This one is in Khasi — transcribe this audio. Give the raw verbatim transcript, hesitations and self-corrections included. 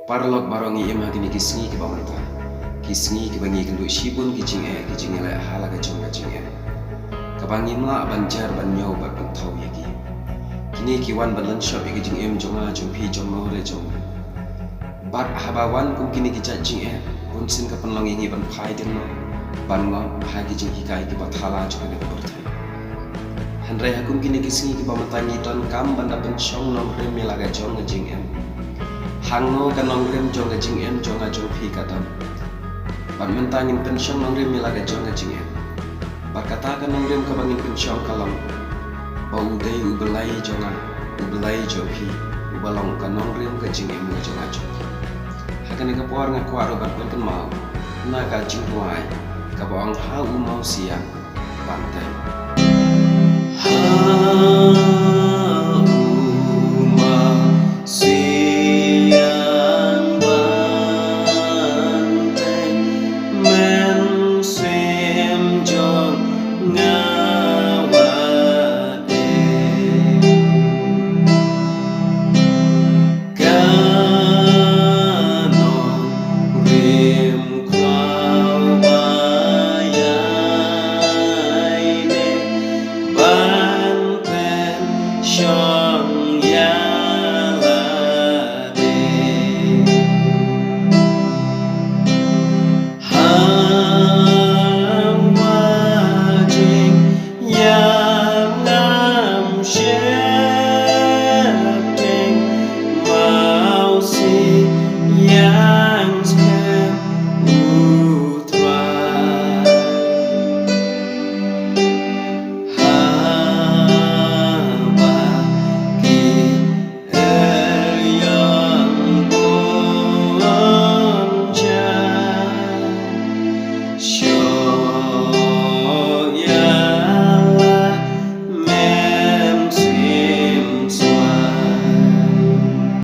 Paralok baroh, ngi im ha kine ki sngi kiba mynta, ki sngi kiba ngi kynduh shibun ki jingeh, ki jingeh leh ha la ka jong ka jingeh, kaba ngim lah ban jer ban ñiew bad ban thaw ïa ki. Kine ki wan ban lynshop ïa ki jingim jong nga, jong phi, jong no re jong nga. Bad haba wan kum kine ki jait jingeh, bunsien ka pynlong ïa ngi ban phai dien noh, ban ngop ha ki jinghikai kiba thala jong kane ka pyrthei. Hynrei ha kum kine ki sngi kiba mynta ngi donkam ban da pynshong nongrim ïa la ka jong ka jingim. Hangno ka nongrim jong ka jingim jong nga jong phi ka don? Bad mynta ngin pynshong nongrim ïa la ka jong ka jingim. Bad kata ka nongrim kaba ngin pynshong ka long ba u dei U Blei jong nga, U Blei jong phi, uba long ka nongrim ka jingim ka jong nga jong phi. Ha kane ka por nga kwah ruh ban pynkynmaw na ka jingrwai kaba ong Ha U Mawsiang Ban Tei.